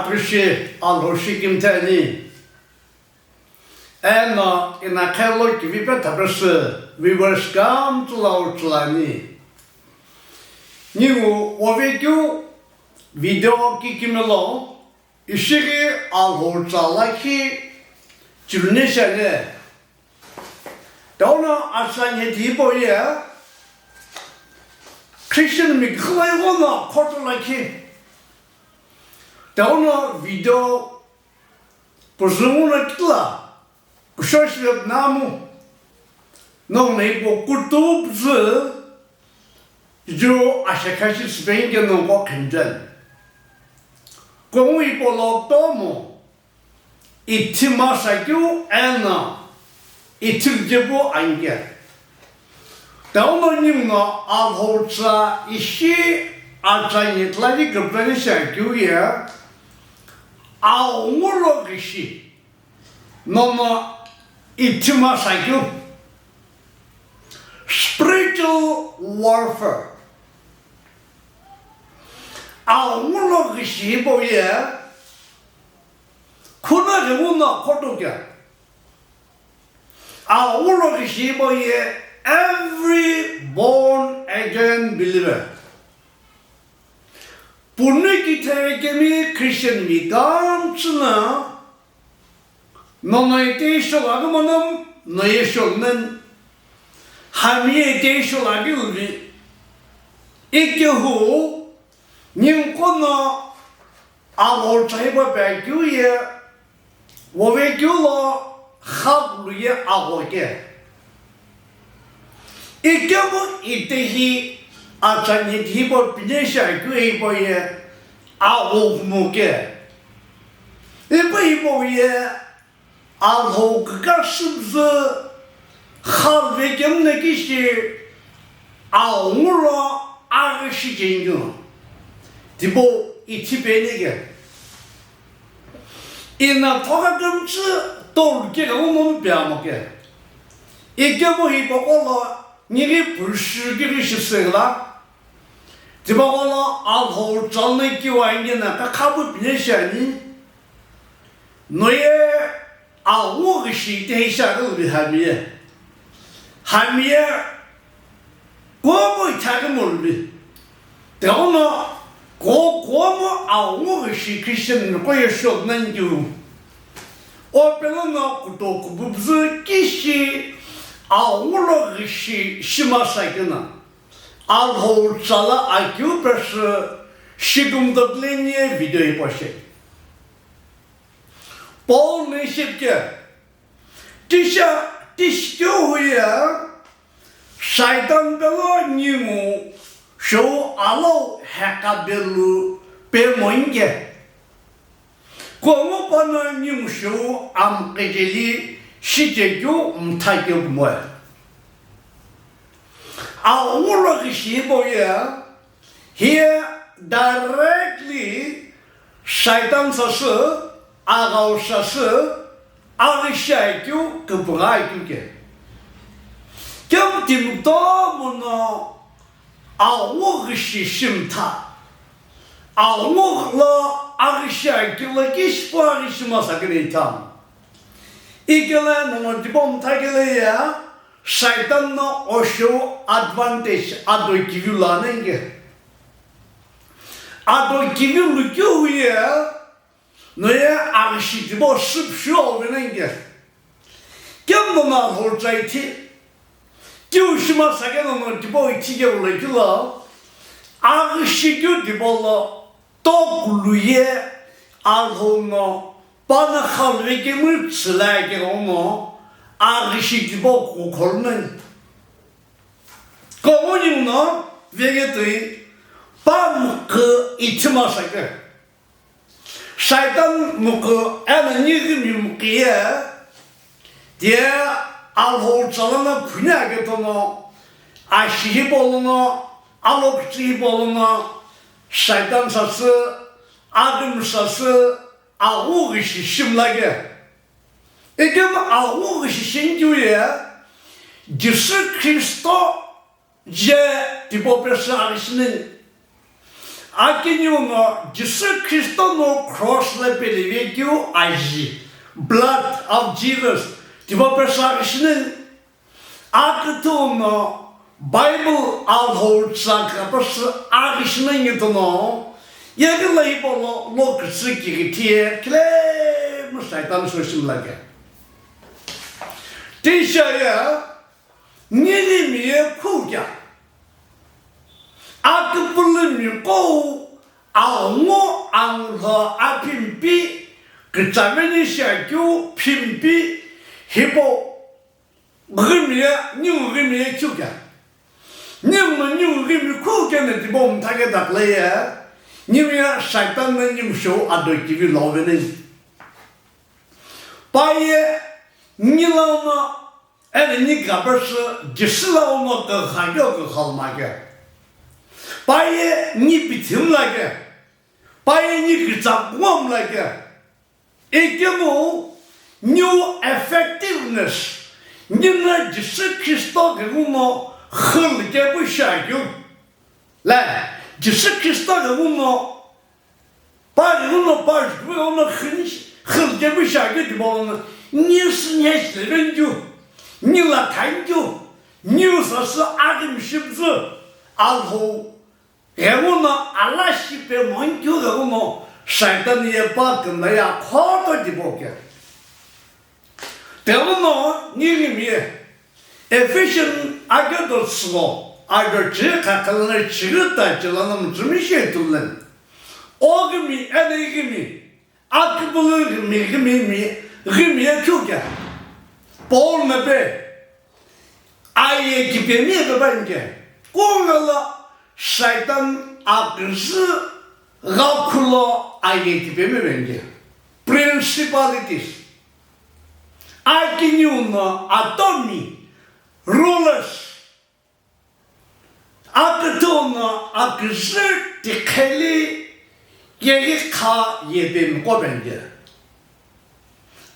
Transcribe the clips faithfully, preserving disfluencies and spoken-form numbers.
Apishi Alhou shikimthe ani. Eno inakhelo kivipe thapesü viewers kamtsülau chulani. Ningu ovekeu video kikimelo ishighi Alhou tsa lakhi chiluni shale. Tauno asanye thipo ye Christian mi khulai ghono khoto lakhi. Tauno video puzungu na kitla kushoshi namu. Nong na ipo kutu puzü ju ashakhashi Spain ke nong ko khenjan. Kongu ipo lo tomo. Ithima sakeu eno ithilkepu anike. Tauno ninguno Alhou tsa ishi atsa ye tlali kepeni sakeu ye aungu lo kishi nono ithima sakeu. Spiritual warfare. Aungu lo kishi hipau ye Khuna ghungu no khotokia. Aghungu lo kishi hipau ye every born again believer. Punu kithekemi Christian mi kamtsü na nono iteisho laghi monom, no yesho nen. Hami iteisho laghi luvi. Ikehu, ninguno Alhou tsa hipau pe keu ye, wove keu lo khakulu ye agho ke. Ikemu itehi atsa nyethi hipau pine shi akeu hipau ye agho humo ke. Ipu hipau ye Alhou kükasüpüzü khalve kemna kishi aungu lo aghi shi chengeu. Tipau ithi pene ke. Ina thoka kümtsü tolu ke ghenguno piamo ke. Ikemu hipaqo lo nighi püsü kighi shi süla. Tipaqo lo Alhou tsa lono kiwa ingena kakhapu pine shi ani. Noye aghungu ghishi itehi shi akeu luvi hami ye. Hami ye kuomo ithaghi mo luvi. Teuno ko kuomo aghungu ghishi Christian miqo ye shou nani keu. O pelono kuto kupupuzü kishi aghungu lo ghishi shima sakena. Alhou tsa lo akeu pesü shikumtokile ni ye video hipau shi. Paul no ishi pi ke, tisha, tishikeu huye, Shaitan pelo ningu shou alau hekabelu pe moinge. Kongu pano ningu shou amqejeli shijekeu mthakeu kumoe. Aghungu lo kishi hipau ye, Hiye directly Shaitan sasü, aghau sasü, aghi shi akeu, küpügha akeu ke. Kemu timi kutomo no aghungu ghishi shimtha. Aghungu lo aghi shi akeu lo kishi pu aghi shima sakena itham. Ikela nono tipau mthakele ye, Shaitan no oshou advantage ado kivi lo anenge. Ado kivi lukeu ye, noye aghi shi tipau süpshu ovenenge. Kemu nono Alhou tsa ithi. Keu shima sakena nono tipau ithi keu lo kilo. Aghi shi keu tipau lo tokulu ye Alhou no pano khalve kemu tsüla keu no aghi shi tipau kukhol nani. Kongu ninguno veghetoi pa mkü ithima sake. Shaitan mkü eno nighimi mkü ye, tiye Alhou tsa lono phuni aketono, ashi hipau lono, alokütsü hipau lono, Shaitan sasü, Adam sasü, aghungu ghishi shimla ke. Ikemu aghungu ghishi shinikeu ye, Jisü Khristo je tipau pesü aghi shini. Akiniu no Jisü Khristo no cross lo pelevi keu aji, blood of Jesus, tipa pesü aghi shi nani? Aküthü no Bible Alhou tsa kha pesü aghi shi nani itomo, yeghi lo hipau lo lo kütsü kighithi ye kile mu Saitan shou shi mlake. Tisha ye, nini mi ye khu kea. Aküpülümi qo, angu, angulo, apimpi, kütsaveni shiakeu, pimpi, hipau ghimi ye, ningu ghimi ye khu kea. Ningu no ningu ghimi khu keno tipau mtha ke dakle ye, ningu ye Saitan no ningu shou ado kivi lo veni. Pa ye, nilo no, eno ni gabasü Jisü lo no kükha keu kükhalo ma kea. Pa ye ni pithi mla kea. Pa ye ni kütsa kumo mla kea. Ikemu new effectiveness, nino Jisü Khristo ghenguno khülü kepu shiakeu. Le, Jisü Khristo ghenguno Pa ghenguno pa jukeu no khini shi-, khülü kepu shiakeu tipau lono, ni sü ni shi leveni keu, ni la thani keu, ni sasü aghimi shi püzü, Alhou ghenguno ala shi pe monkeu ghenguno Saitan ye pa kümla ye akhoto tipau kea. Tighenguno ninimi ye Ephesian akedo tsülo, akedo chighi khakha lono chighi ta chilano mütsümi shi ithulu leni. Oghimi eno ighimi, aküpülümi ghimi, ghimi ye khu kea. Paul no pe, aye kipemi ye pe pa nike. Kungala Saitan aküzü gha khulo aye kipemi pe nike. Principalities. Akiniu no atomi, rulers. Aküthü no aküzü tiqheli yeghi kha yepemiqo venge.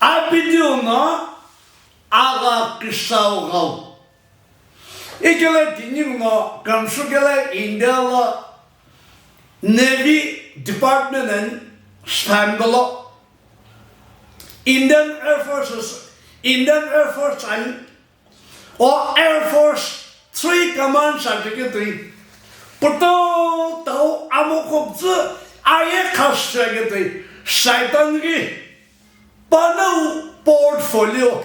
Apidiu no agha küsau ghau. Ikelo tiniu no kümsü kelo India lo Navy Department and Spangolo Indian Air Forces, Indian Air Force and o Air Force three Command sa tikitui, puto tau amokopzü aye khasü tikitui, Saitan ghi panongu portfolio,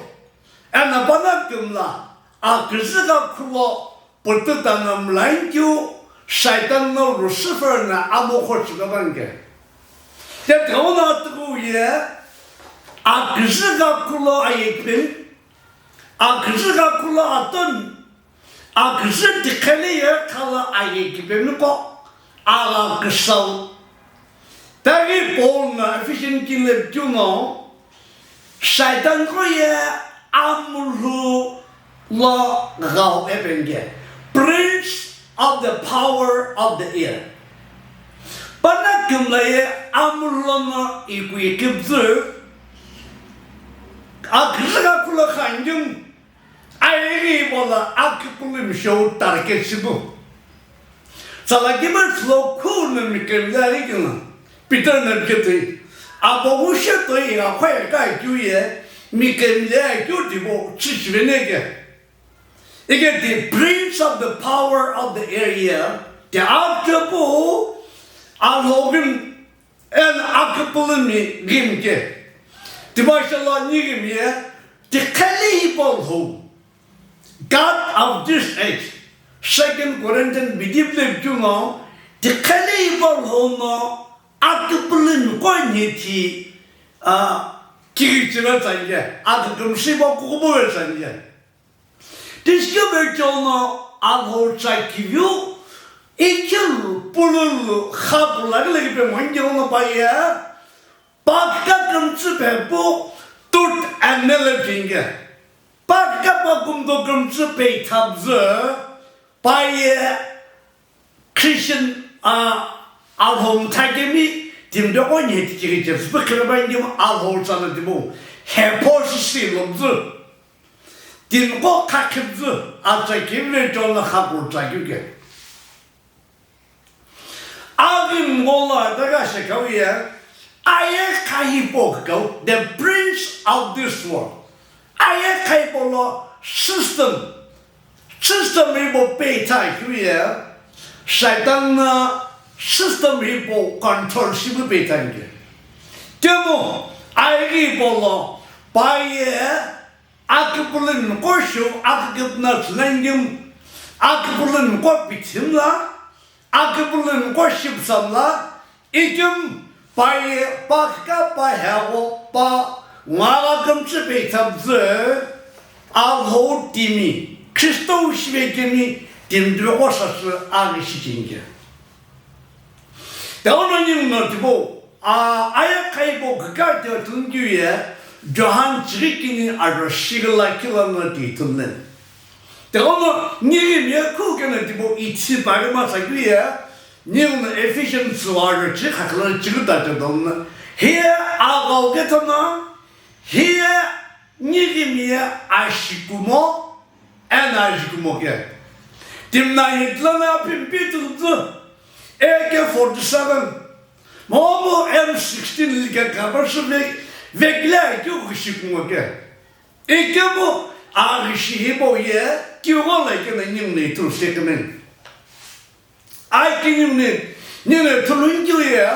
eno pano kümla, aküzü gha khulo, pututa no mlai keu, Saitan no Lucifer no amokho chüka vanke. Te kau no tuku ye, aküzü gha khulo aye kipemi, aküzü gha khulo atomi, aküzü tiqheli ye khala aye kipemiqo, agha küsau. Taghi Paul no Ephesian kile keu no, Saitan qo ye amulhu lo ghau epenge, prince of the power of the air. Pano kümla ye amulhu lono iküi kipzü, aküzü gha khulo khanjum, aye ghi ipola aküpülümi shou target shipu. Tsala kibir tsülo khu no mikemle ari kino, Peter no piketui, apo wu she toi igha khoye kha keu ye, mikemle keu tipau chüchiveni ke. Ike the prince of the power of the air ye, the archangel, Alhou ghi eno aküpülümi ghimi ke. Tipa shelo ni ghimi ye, tiqheli hipau Alhou. God of this age. Second Corinthians bidi bile keu no, tiqheli hipau Alhou no aküpülümi qo nhethi, a, kighichivetsü anike, akükümsü hipau kukupu vetsü anike. Tishi keu vecheo no Alhou tsa kiviu, ikhilu, pululu, kha pulaghi lagi pe monkeu no pa ye, pa kha kümtsü pe pu, tut and nail pinge. Pa kha pa kumdo kümtsü pe thapzü, pa ye, Christian, a, Alhou mtha kemi, timi qo nhethi kighichesü pu khire pa nike mo Alhou tsa no tipau, hypocrisy lopzü. Timi qo kha khipzü, atsa kemi vecheo no kha kutsa keu ke. A Ngo lo ata ka shekau ye, ayeghi hipau kikau, the prince of this world. Ayeghi hipau lo system, system hipau peitha keu ye, Satan na system hipau control shipu peitha nge. Kemu ayeghi hipau lo pa ye, akipulumi qo shiu, akikipuna tsunangimu, akipulumi qo pithimla, akipulumi qo shipusamla, ikemu pa ye, pa kika, pa heagho, pa ngagha kümtsü peitha püzü, Alhou timi, Kristo shivekemi timi tipaqo sasü aghi shicheni ke. Tauno ninguno tipau, a, ayeghi hipau kika teo tungkeu ye, Johan chighi kini aro shighi lakhi lono tithuluni. Tauno ninguno ye khu keno tipau ithi pari masa keu ye, ninguno Ephesians aro chighi khakhi lono chighi tacho dono. Hiye aghau ketono, hiye ninguno ye ashikumo, eno ajikumo ke. Timi na hithulana pimpi tughutu, A K forty seven, momu M sixteen like kapashi ve-, vekile keu ghishi kumo ke. Ikemu aghishi hipau ye, keu ghola keno ninguno ithulu shekemeni. Ai kinimni, nino thuluni keu ye,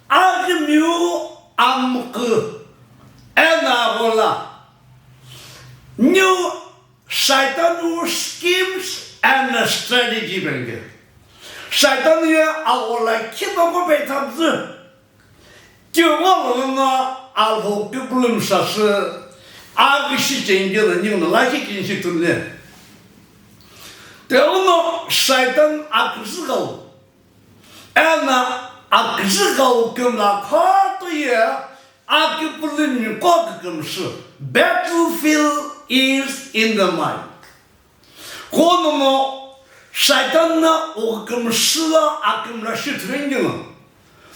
aghimiu amkhu, eno aghola, niu Satan schemes and strategy benge. Satan ye aghola khipaqo peitha püzü. Keu ghola lono Alhou kipulumi sasü aghi shicheni keno ninguno lakhi kini shithuluni. Tauno Satan aküzüghau, eno aküzüghau kümla khutu ye akipulumi qo kükümsü. Battlefield is in the mind. Kunono Satan na o kükümsü la akümla shithuluni keno,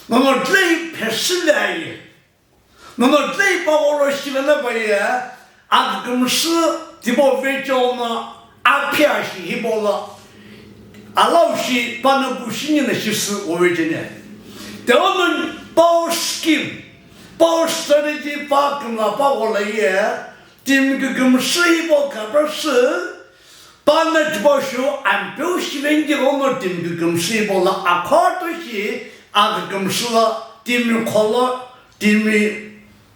nono tile phesüle aye. Nono tile pa gholo shivena pa ye, akükümsü tipau vecheo no aphi ashi hipau lo, alau shi pano pushini na shisü o vecheni. Tauno power scheme, power strategy pa kümla pa ghola ye, timi kükümsü hipau kapashi, pano tipau shiu ampeu shiveni keu no timi kükümsü hipau lo akhoto shi, akükümsü lo timi kholo, timi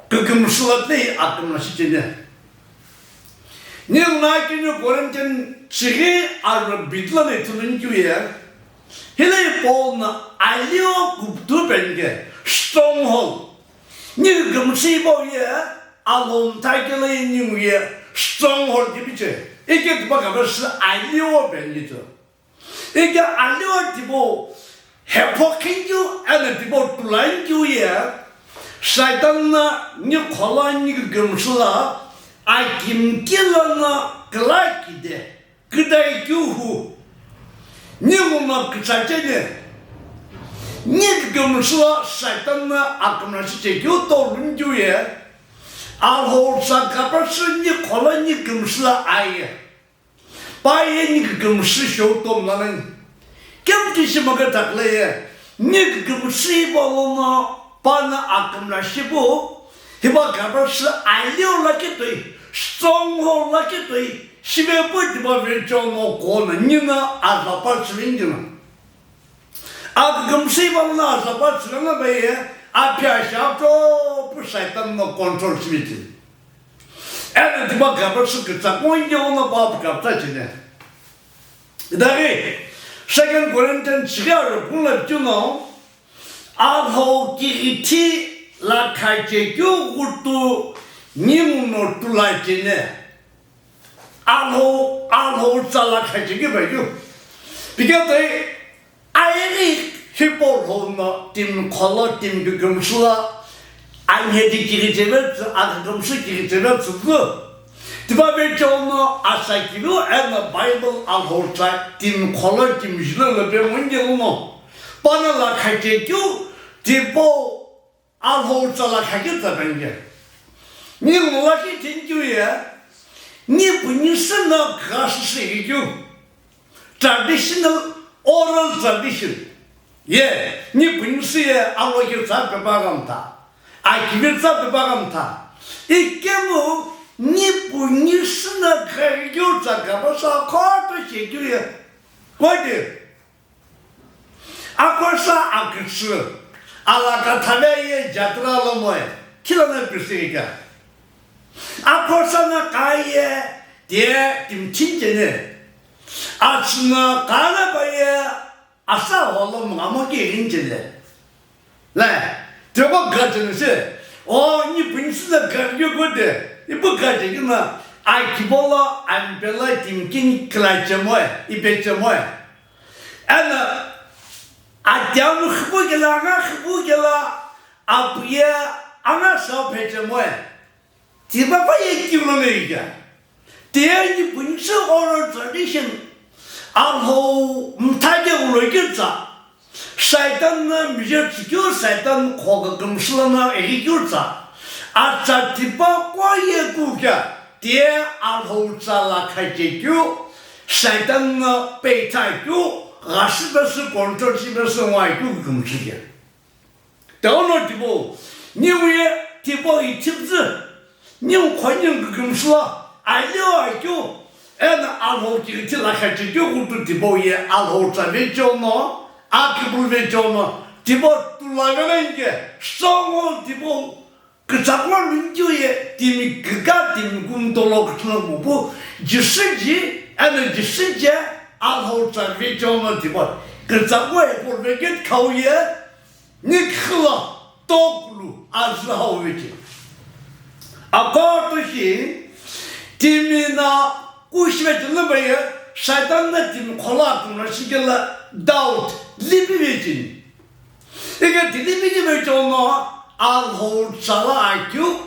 kükümsü lo tile akümla shicheni. Ninguno akiniu Corinthian chighi aro bidi lono ithuluni keu ye, hile Paul na alio kuputu benge, stronghold. Ni kükümsü hipau ye, Alhou mtha kelo ye ningu ye stronghold kipiche. Ike tipau kapashi alio benge cho. Ike alio tipau hepho khinkeu eno tipau tulani keu ye, Satan na ni kholo ni kükümsü lo akimki lono kila kide. Küdai keu hu, ninguno kütsacheni, ni kükümsü lo Satan na akümla shichekeu toluni keu ye, Alhou tsa kapashi ni kholo ni kükümsü lo aye. Pa ye ni kükümsü shou tomla nani. Kemu kishi maka takla ye, ni kükümsü hipau lono pano akümla shipu, hipau kapashi alio lakhi toi, stronghold lakhi toi, shivepu tipau vecheo no kuno nino azapa chiveni keno. Akükümsü hipau lono azapa chivena pa ye, aphi ashi ato pu Satan no control shiveni. Eno tipau kapashi kütsa konge ono pa pu kapta cheni. Itaghi, Second Corinthians chighi aro phungula pichino, Alhou kighithi lakha chekeu ghutu ninguno tula cheni. Alhou, Alhou tsa lakha chekeu pai keu. Pike toi, ayeghi hipau lono timi kholo timi kükümsü lo, anhedi kighicheve tsü, akükümsü kighicheve tsü pü. Tipau vecheo no asakiriu eno Bible Alhou tsa timi kholo timi jilo lo pe monge lono. Pano lakha chekeu tipau Alhou tsa lakha keu tsa benge. Ninguno lakhi thini keu ye, ni puni sü no kha sü shi keu. Traditional, oral tradition. Ye, nipu nisü ye alohi tsa pepa ghamtha, akivi tsa pepa ghamtha. Ikemu nipu nisü na kharikeu tsa kapasa khoto shekeu ye. Kodi? Akosa akütsü, alaka thave ye jatra lo moe, khila na pisika. Akosa na kaye, tie timthin chene. Atsuna kala baye, asa holo mngamo ke rinchele. Le, tioba gajene se, o nipu nisü na kharikeu kode, ipu gaje kina, akibolo ampela timkin kila chemoe, ipe chemoe. Eno, atiamu khipu kela, anga khipu kela, apuye, anga sa phe chemoe. Tipa pa ye kiu lo meiya. Tiye nipu nisü oral tradition. Alhou mtha ke ulo ke tsa. Saitan na mije tsikeu, Saitan khoga kümsüla na eri keu tsa. Atsa tipa kwa ye ku kya. Tiye Alhou tsa la khache keu. Saitan na peitha keu. Ghasi besi control si besi ngai keu kümsü kya. Tauno tipau, niu ye tipau ithipzü, niu khoniu kükümsüla, alio akeu, eno Alhou kirithi lakha chekeu kutu tipau ye Alhou tsa vecheono, akibulu vecheono, tipau tula velenge, songo tipau, kütsakuma lungkeu ye, timi küka, timi kumtolo küthuna kupu, Jisü ji, eno Jisü je, Alhou tsa vecheono tipau, kütsakuma epol veket khau ye, Nikhila tokulu azü hau veche. Akoto shi timi na kushi veche na baye Saitan na timi khola kumra shikela doubt lipi veche. Ike tilipi ki veche ono Alhou tsala akeu,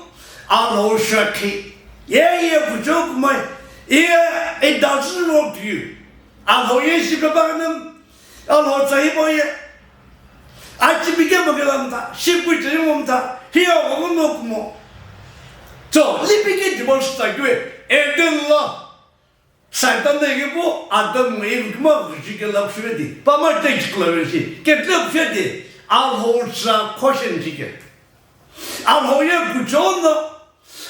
Alhou shakhi. Ye ye kucho kumai. Ye it doesn't work to you. Alhou ye shi pepa nem Alhou tsa hipau ye. Achi pike mo kela mta, shipu che mo mta, hiya ogo no kumo. So, lipi ke divorce ta kue, Eden la. Saitan na yipu, Adam na yipu kuma vujike la kushiveti. Pama te chikla vesi, ketle kushiveti. Alhou tsa question chike. Alhou ye kuchono,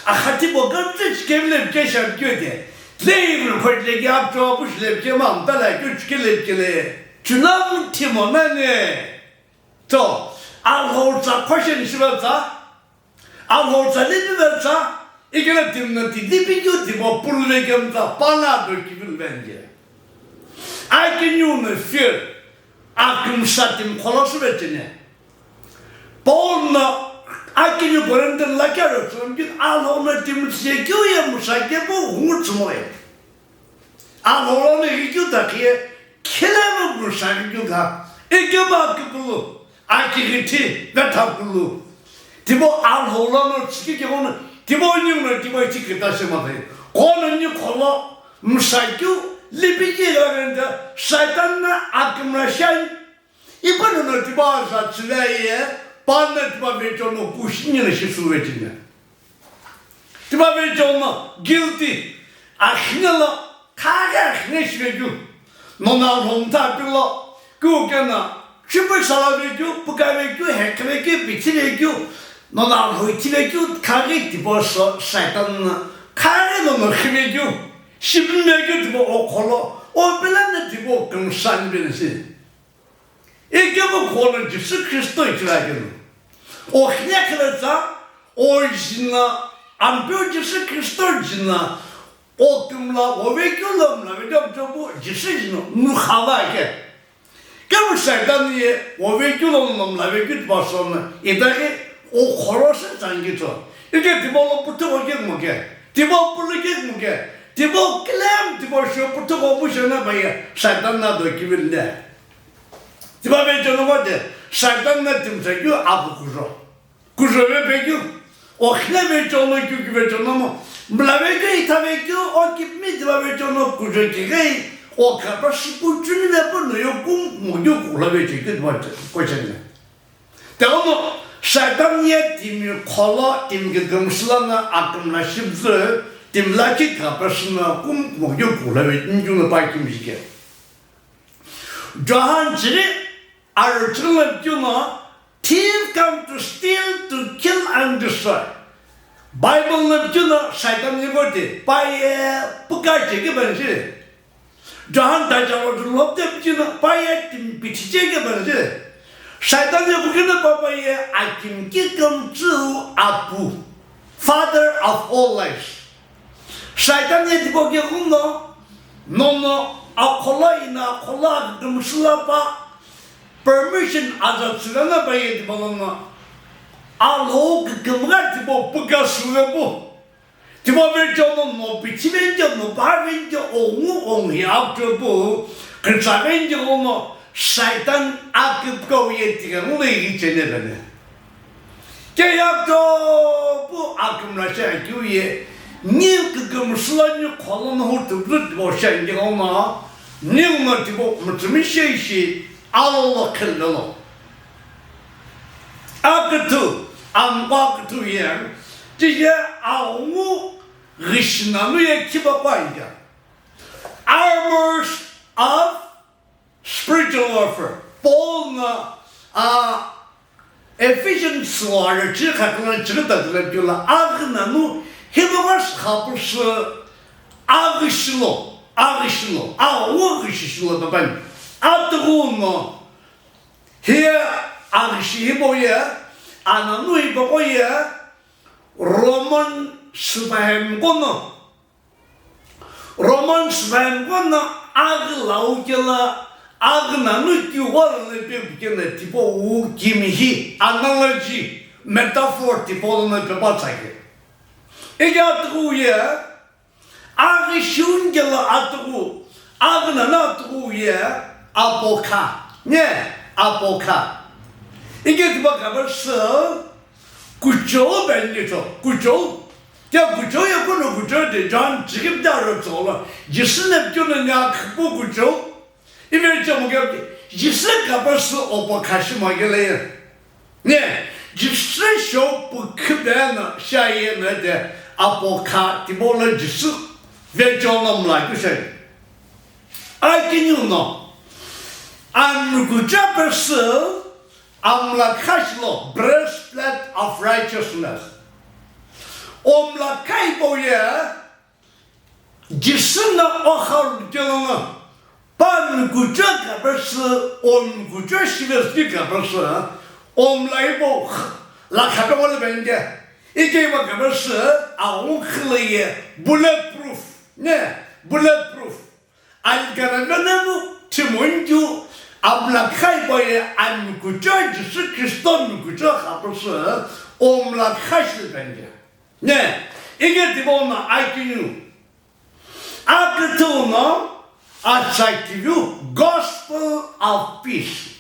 akhati bo gamtse chikemle ke shamkyo de. Lei rukhot legi apcho apush lepke mam tala kyo chike lepkele. Chuna muthi mo nane. To, Alhou tsa question shiba tsa. Alhou tsa lipi ba tsa. Ikele timna ti lipi kyo ti bo pulve kem tsa pana do kivil venge. Akiniu no fear, akümsa timi kholo sü vecheni. Paul no akiniu Korinth la kya rechon kin Alhou no timi tse kyo ye musa ke bo hungu tsumo ye. Alhou no ye kyo ta kye, khela no musa kyo ka. Ike ba kipulu. Akighithi vethakulu. Tibo Alhou lono tsikike kono, tibo ningu no tibo tsikita shemate. Kono ni kholo, msakyu, lipiki lavenda, Saitan na akimrashan. Ipa no tibo aza tsilaye, pana tibo vechono kushini na shisu vechine. Tipa vechono guilty. Akhine lo, khaghi akhine shivekeu. Nona Alhou mtha pilo, kukena, chipu sala vekeu, puka vekeu, hekhe vekeu, pithi vekeu. Nona Alhou ithi vekeu, khaghi tipa so, Saitan na, khaghi nona khivekeu. Shipimekeu tipa okholo, o pilane tipa kümsani benesi. Ikemu kholo Jisü Khristo ichilakenu. O khine khile tsa, o jina, ampeu Jisü Khristo jina, o kümla, o vekeu lo mla vekeu chobu Jisü jina, nu khala ke. Kemu Saitan ye, o vekeu lo mla vekeu tibasona, itake, o kholo se tsangi tso. Ike tibo lo putu o ke mo ke, tibo pulu ke mo ke, tibo claim, tibo sho putu o bu shona baye, Saitan na do kivil le. Tipa vechono vate, Saitan na timi sa kyu apu kujo. Kujo ve pe kyu, o khile vechono kyu kyu vechono mo, mla vekeu itha vekeu, o kipmi tipa vechono kujo kikei, o kapa shipu chuni vepu no yo kum mo kyu kula veche kyu tipa question ne. Teuno, Saitan ye timi kholo, timi kükümsüla na akümla shibzü, timi la ki kapa shina kum mo kyu kula ve, nju no pa kim jike. Johan chiri, Arüchüghü lo pikeu no, thief come to steal, to kill and destroy. Bible lo pikeu no Satan ye ghote, pa ye pükache kepani shi. John thacha lo ju lopte pikeu no pa ye timi pithi che kepani shi. Satan ye kukina pa pa ye akimki kümtsü apu, father of all lies. Satan ye tipau kekhuno, nono akholo ina akholo akükümsü la pa, permission aza tsüla na pa ye tipau lono, Alhou kükümgha tipau pükasü le pu. Tipau vecho no, no pithi vecho, no pa vecho, ongu ongu hi akuthu pu, kürtsa vecho no, Satan aküpkau ye tika ngulo ighi chene vene. Keya kutopu akümla shi akeu ye, ni kükümsü la ni kholo no hu tüvlü tipau shi ange ono, ni no tipau mütsümi shi ishi alolo khilvelo. Aküthu, amqo aküthu ye, tiye aungu ghishina lu ye khiba kwa ange. Armors of Spiritual warfare. Paul no, a, Ephesians lo arüchü kha künga chighi ta tüle pila, aghi nanu, hinoga shi khapüsü, aghi shilo, aghi shilo, a, wo ghi shishilo tapani. Atughu no, hiye aghi shi hipau ye, ananu hipaqo ye, Roman süpahemqo no, Roman süpahemqo no aghi lau kela, aghi nanu kiu ghola no pepu kena tipau wu kimihi, analogy, metaphor tipau lono pepa tsake. Ike atughu ye, aghi shiuni kela atughu, aghi nanu atughu ye, apokha, ne, apokha. Ike tipau kapesü, kuchou beni cho, kuchou. Kya kuchou ye kuno kuchou de John chighi pida ro tsolo. Jisü ne pyo no nya khupu kuchou. Ive chamo kya Jisü kapesü opokha shi ma kele ye. Ne, Jisü shou pu khibeno shaye no de apokha tipau lo Jisü vecho no mla kyu shaye. Akiniu no, amkucha pesü, amlakha shilo, breastplate of righteousness. Omlakha hipau ye, Jisü no okhau lu kelo no, pa mkucha kapesü, omkucha shivesü kapesü, omla hipau, lakha pe wale benge. Ike hipau kapesü, aung khile ye, bulletproof, ne, bulletproof. Alikana venemu, thimu nkyu, amlakha hipau ye, amkucha Jisü Kristo mkucha kapesü, omlakha shi benge. Ne, ike tipau no akiniu. Aküthu no, atsa kiviu, gospel of peace.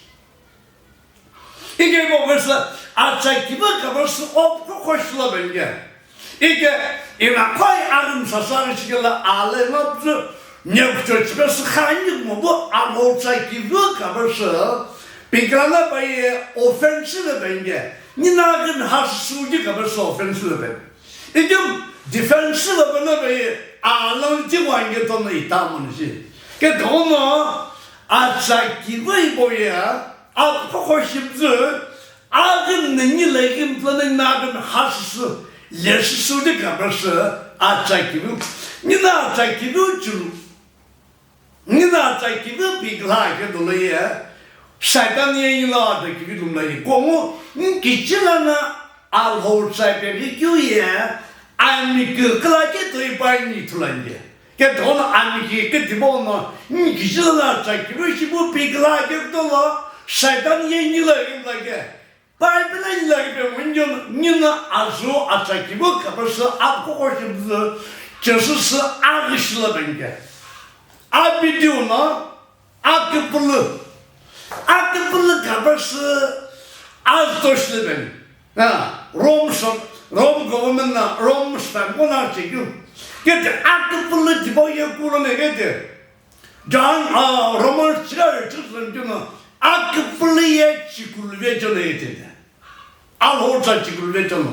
Ike hipau kapesü, atsa kiviu kapesü opukho shilo benge. Ike, ina khoi arim sasa shikela ale napzu, nyekucho chipesü khani mo bu amo atsa kiviu kapesü, pikala pa ye offensive benge. Nina aghi hasü suji kapesü offensive benge. Idim defensive bana be alang ti wange tono itamon shi. Ke dono atsa kiviu hipau ye, apokho shibzü, aghi nini le ghi mtla nini aghi hasü, le shisu de kapesü, atsa kiviu. Nina atsa kiviu chulu. Nina atsa kiviu pikila ke dolo ye, Satan ye nila atsa kiviu lumla ye. Kongu, nkichila na Alhou tsa pe kikyu ye, ami kikila ke toi pa ni thulanye. Ke dono ami ki ke tipau no, nkichila na atsa kiviu shipu pikila ke dolo, Satan ye nila lumla ke. Bible ani lagi pe winyon nina azu atsa kiviu kapesü apokho shibzü Jisü sü aghi shilo benge. Abidiu no aküpülü. Aküpülü kapesü azü to shilo benge. Ha, Rome so, Rome government na, Rome stamp ko na chekyu. Kete aküpülü tipau ye kulo ne kete. John, ah, Roman chighi chusü kino, aküpülü ye chikulu vecho no ye tene. Alhou tsa chikulu vecho no.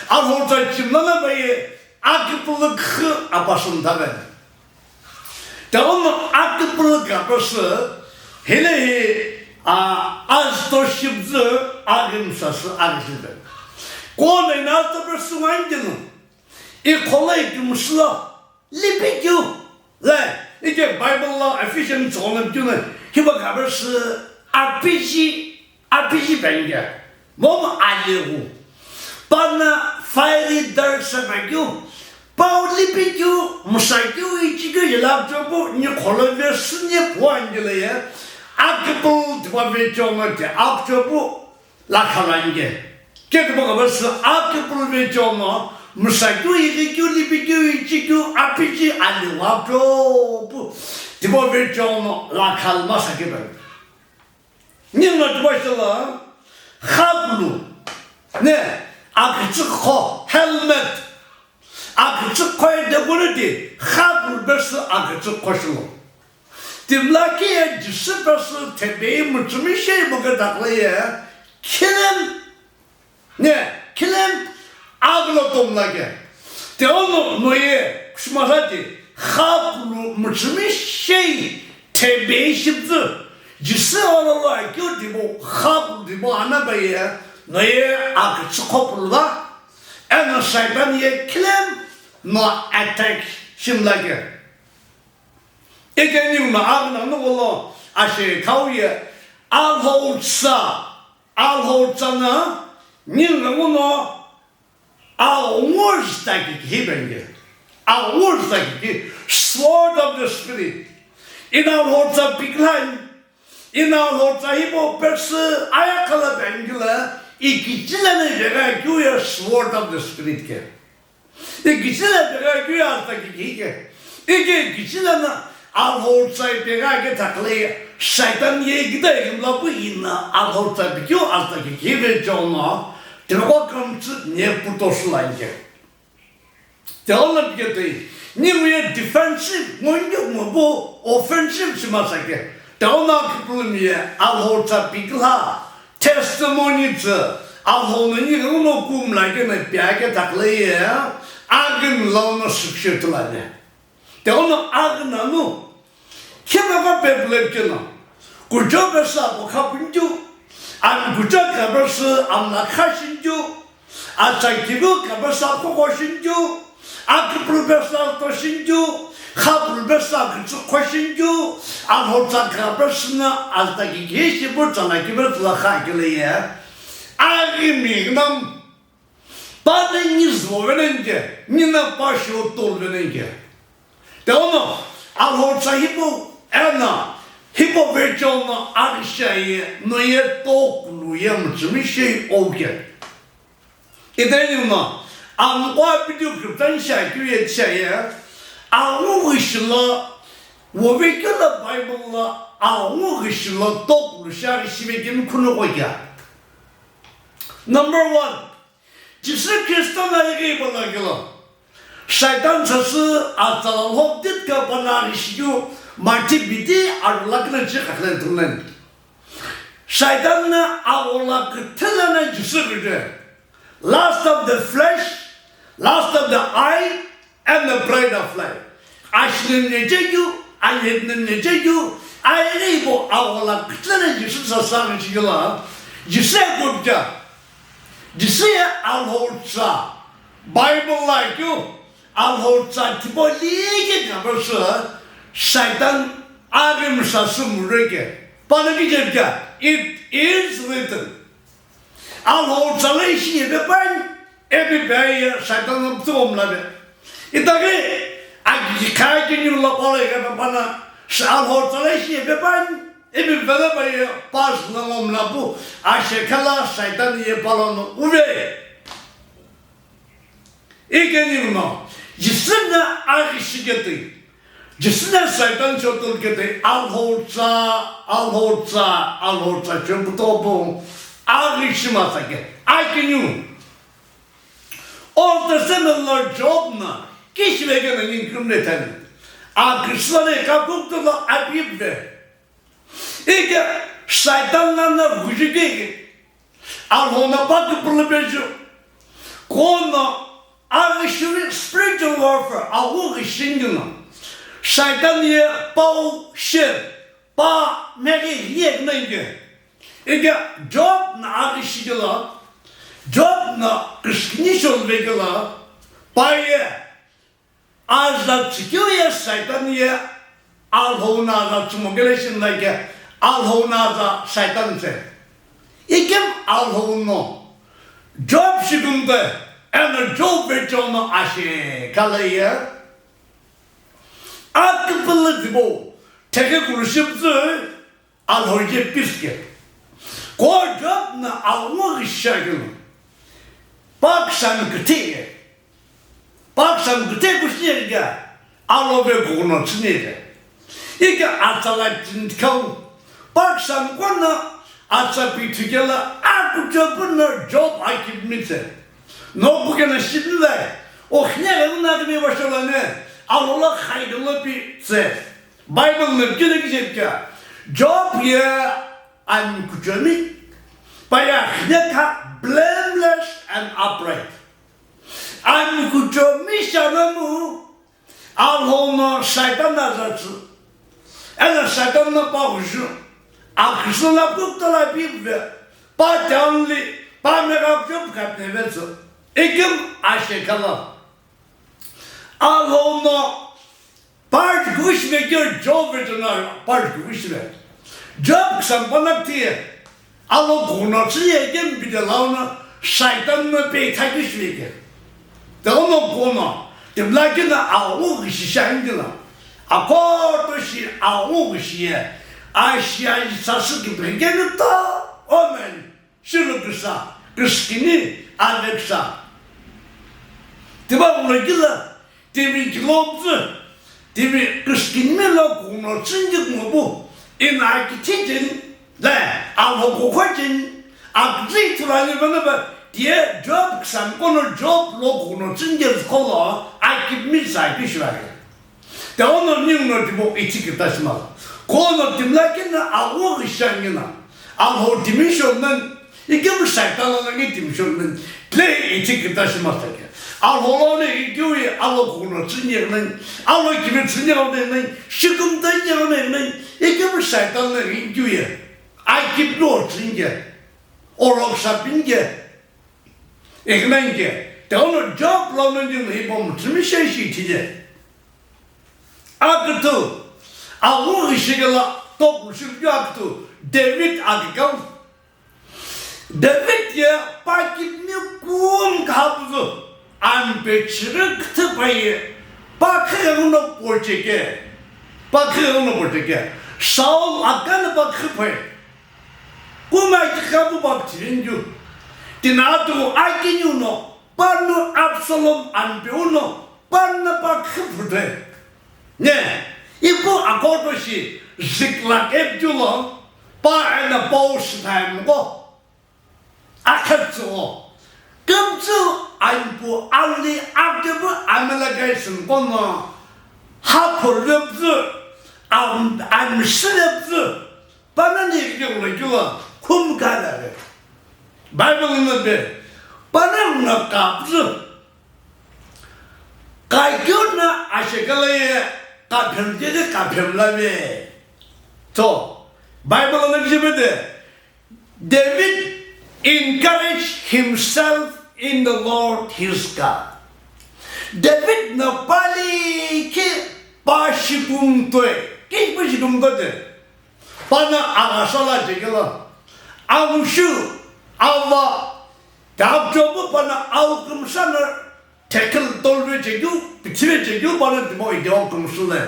Alhou tsa chimna na pa ye aküpülü khü apasün thabe. Tao no aküpülü kapesü, hele hi A, azüto shipüzü aghi msasü aghi shipe. Kuo no ino azüto verse one keno, ikholo ikümsü lo, lipikeu. Le, ike Bible lo Ephesians tsügholo pikeu no, hipau kha verse apiji, apiji penge. Momu aliu. Pano fiery dart sepakeu, pau lipikeu, msakeu, ichikeu jela pchopu, nikholo verse ni puani jela ye, akipul tipau vecheo no ti apchopu, lakha lo anike. Ke tipau kha verse akipul vecheo no, msakeu, ighikeu, lipikeu, ichikeu, apiji, aliu apchopu, tipau vecheo no, lakha lo masa kepu. Ningu no tipau shilo, khapulu, ne, akütsüqho, helmet, akütsüqho ye dekuniti, khapulu pesü akütsüqho shilo. Timi lakhi ye Jisü pesü thepei mütsümishei moketakhla ye, khilem, ne, khilem aghulo tomlake. Tighenguno noye kushima sati, khapulu mütsümishei thepei shipüzü, Jisü ololo akeu tipau, khapulu tipau anapaye, noye akütsüqho pulu va, eno Satan ye khilem no attack shimlake. Ike ningu no aghi nani gholo ashe khau ye, Alhou tsa, Alhou tsa no, ningu no, Alhou tsa kiki hi penge. Alhou tsa kiki, sword of the Spirit. Ino Alhou tsa pikilani, ino Alhou tsa hipau pesü ayakhala pengila, ikichilani vegha keu ye sword of the Spirit ke. Ikichila pegha keu ye azüta kiki ke. Ike ikichila no Alhou tsa pegha ketakhla ye, Satan ye ikida ikimla pu ino Alhou tsa pikeu azüta kiki vecheo no, tighenguno kümtsü ne puto shilo anike. Tighenguno piketoi, ningu ye defensive, ngongu ngopu offensive shimasa ke. Tighenguno akipulumi ye Alhou tsa pikilha, testimony tsü, Alhou no ningu no kumla keno pi aketakhla ye, aghi mlao no sükshitulani. Tighenguno aghi nani, khipaka pepulekeno, kujo pesü apokha punikeu, ami kujo kha pesü amla kha shinikeu, atsa kilu kha pesü akhokho shinikeu, akipulu pesü ato shinikeu, khapulu pesü akütsüqho shinikeu, Alhou tsa kha pesü no azüta kiki shipu tsala kipe tsala kha kile ye, aghi mi ghinam. Pano ni zuvo venenike, nino pa shou tolu venenike. Tighenguno, Alhou tsa hipau, eno, hipau vecheo no aghi shiaye, noye tokulu ye mütsümishei ouke. Ite ningu no, angu video kiptani shiakeu ye shiaye, angu ghi shilo, wovekelo Bible lo, angu ghi shilo tokulu shiaghi shive kemi khunoqo kea. Number one, Jisü Khristo no ighi ipo lakelo, Satan sasü atsala lhoktitka pano aghi shikeu, Mathi bidi aru lakhi no chi khakhle thumlen. Satan no aghola küthü lono Jisü ghije. Lust of the flesh, lust of the eye, and the pride of life. Ashiliu no jekeu, ayeghi no jekeu, ayeghi ipo aghola küthü lono Jisü sasü aghi shikelo, Jisü ye kupucha. Jisü ye Alhou tsa, Bible lo keu, Alhou tsa tipau likhi kha pesü, Satan aghi msasü mure ke. Pano kije pika, it is written. Alhou tsa lo ishi ye pe pani, ipi pi aye Satan no pütüghomla pe. Itaghi, aki kha kini lo palo ye pe pano, Alhou tsa lo ishi ye pe pani, ipi vela pa ye pass no ngomla pu, ashe khala Satan ye palo no uve. Ike ningu no, Jisü no aghi shiketoi, Jisü no Satan shotolketoi, Alhou tsa, Alhou tsa, Alhou tsa, chempu topu, aghi shimasa ke, akiniu. Old Testament lo Job no, kishive keno ningu kümle thani. Aküsüle kakuktolo apipve. Ike Satan lono ghuju keke, Alhou no pa küpülü peju. Kuo no aghi shivi spiritual warfare, aghu ghi shingino. Satan ye pau she, pa meghi ye nenge. Ike Job no aghi shikelo, Job no kishikini sholuve kelo, pa ye aza tsükeu ye Satan ye Alhou no aza tsümo kelo shimla ike Alhou no aza Satan tse. Ikemu Alhou no Job shikimta eno Job vecheo no ashe kelo ye aküpülü tipau thekhe kulu shipüzü Alhou ye peace ke. Ko Job no aghungu ghi shi akelo. Pakistan küthe ye. Pakistan küthe kushi ye ke. Alhou ve kukuno tsüni ye ke. Ike atsala tinthikhau. Pakistan kono atsa pithu kelo akuchopüno Job akipimi tse. No kukena shipüzü. O khine ghi na kini vasholane. Alhou lo khaidolo pi tse. Bible no kile kije pika, Job ye amikuchomi, pa ye akhine kha blameless and upright. Amikuchomi shanamu, Alhou no Satan aza tsü, eno Satan no pa ghüzü, aküsü la kukta la pive, pa town li, pa mega Job khat neve tsü, ikemu ashe kelo. Alhou no part kushi ve keu Job vecheo no part kushi ve. Job ksampa no ti ye, Alhou kukuno tsüni ye kemu pide lau no Satan no pe ithaki shi ve ke. Teo no kuno, timla kino aghungu ghi shi shi aingilo. Akoto shi aghungu ghi shi ye, ashi aji sasü kiphe kenu to, amen. Shilu küsa, kishikini, ave küsa. Tipa ulo kilo, timi kilo püzü, timi kishikini lo kuno tsüngik ngobu, ina kithi jin, le, avo kukho jin, aküzü ithulu ani vana ba, tiye Job ksamkono Job lo kuno tsüngik kolo, akipimi sa kishirake. Teo no ningu no tipau ithi kita shimala. Kono timla kino aghungu ghi shi angina. Alhou timi shonun, ikemu Satan lo langi timi shonun. Tle ithi kita shimala ke. Alhou lo ne ikeu ye Alhou kukuno tsüni ye nai. Alhou kimi tsüni ye nai. Shikumta ye nai. Ikemu Satan lo ikeu ye. Akiplo tsüni ye. Orok sapin ye. Ignan ye. Teo no Job lo no ningu ipo mtsimi sheshi tiye. Aküthu, aghungu ghi shikelo, toku shikukeu aküthu, David akikau. David ye pa kidney kum kha püzü, ampe chighi küthü pa ye, pa khighengu no pocheke, pa khighengu no pocheke, Saul akana pa khiphe, kuma kikhapu pa pithivengeu, tina atu akiniu no, pano Absalom ampe uno, Panna pa khipüthe. Ne, ipu akoto shi Ziklag epitilo, pa ena pau shithaimko. Akhatsuo. Kümtsü anpu ali akepu amelakai sünkono. Hapurvepzü, am-, amshirepzü. Panani kikilo kilo, khum kadare. Bible no be, panani kapzü. Kaikeu na ashekala ye kaphem kede kaphem lave. So, Bible no kishimete, David encouraged himself in the Lord his God. David na pali ke pa shikumtoi, ke pa shikumtoi de. Pana aghasa la jekela, amushu, ava, dapchopu pana au kümsana, Tekel tolve chekeu, pithive chekeu pano timo ideo kümsü le.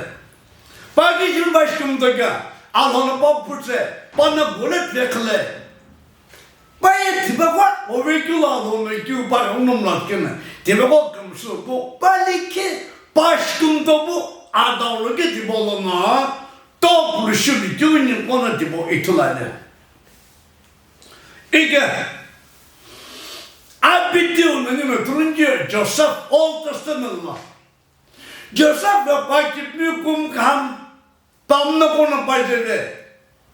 Paki jin bash kümtokea, alhono pa putse, pano gole tekhele. Paye thipakwa, ove keu lo alhono keu pa unum latkena. Thipakwa kümsü po, palikhe, pash kümtopu, adaulo ke tipo lono, topulu shulu keu ni kono tipo ithulane. Ike, apitiu nani no turungi Joseph Old Testament lo. Joseph lo pa kipmi kum kham, pamna kono pa jebe,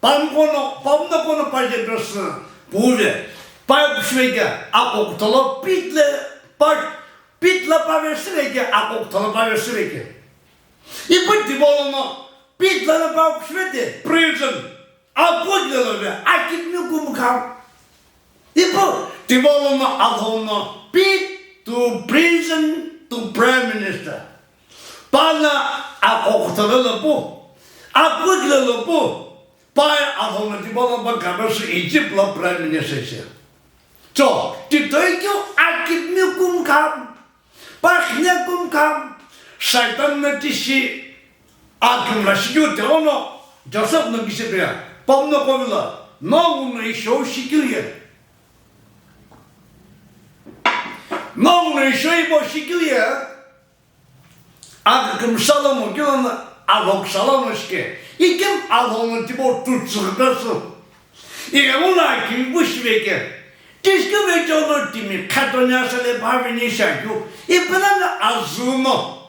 pam kono, pamna kono pa jebe sü, puve, pa kushveke, ako kutolo pitle, pa, pitla pa vesveke, ako kutolo pa vesveke. Ipu tibolo no, pitla na pa kushvete, prison. Akughi lo ve akimi kumkha. Ipu tipau lono Alhou no pit to prison to prime minister. Pana akokhutalo lo pu, akughi lo pu, pa Alhou no tipau lo pa kabasu Egypt lo prime minister shi. So, titoi keu akimi kumkha. Pakhine kumkha, Satan no tishi akimla shikeu tighono, Joseph no kishi peya, pamno kovilo, nongu no ishou shikeu ye. Nongu no ishou ibo shikeu ye. Akükümsha lono kilono, Alhou kusala no shike. Ikemu Alhou no tipau tutsüghü pesu. Ighenguno akimi pu shiveke. Tishikeu vecheo no timi khatoni asale phavini shakeu. Ipilani azü no.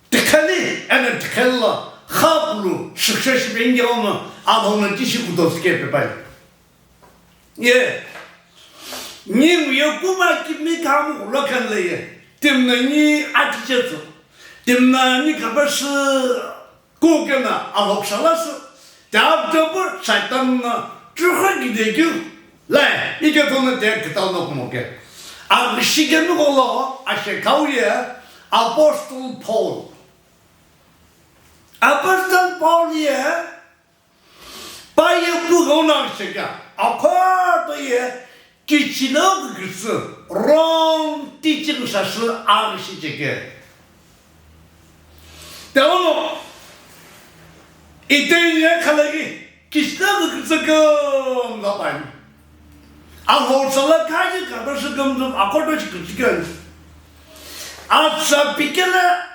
Tikheli, eno tikheli lo, khapulu, success bingeo no, Alhou no tishi kutosu kepe pai. Ye. Ningu ye kuma kimi kamu kulo khanle ye. Timna ni atichetu. Timna ni kabasu. Kukena Alhou kusala sü, tap tap Satan no chukha gidegyu, lai, ike tono te kitau no kumoke. Aghishikemi gholo ashekau ye Apostle Paul. Apostle Paul ye, pa ye kughengu no aghishekea, akhoto ye, kichilo kükütsü, wrong teaching sasü aghishi cheke. Tighono, iteni ye khalagi, kichilo kükütsü kümgha pani. Alhou kusala khaye kabasu kümtsü, akhoto shi kükütsü keni. Atsa pikele,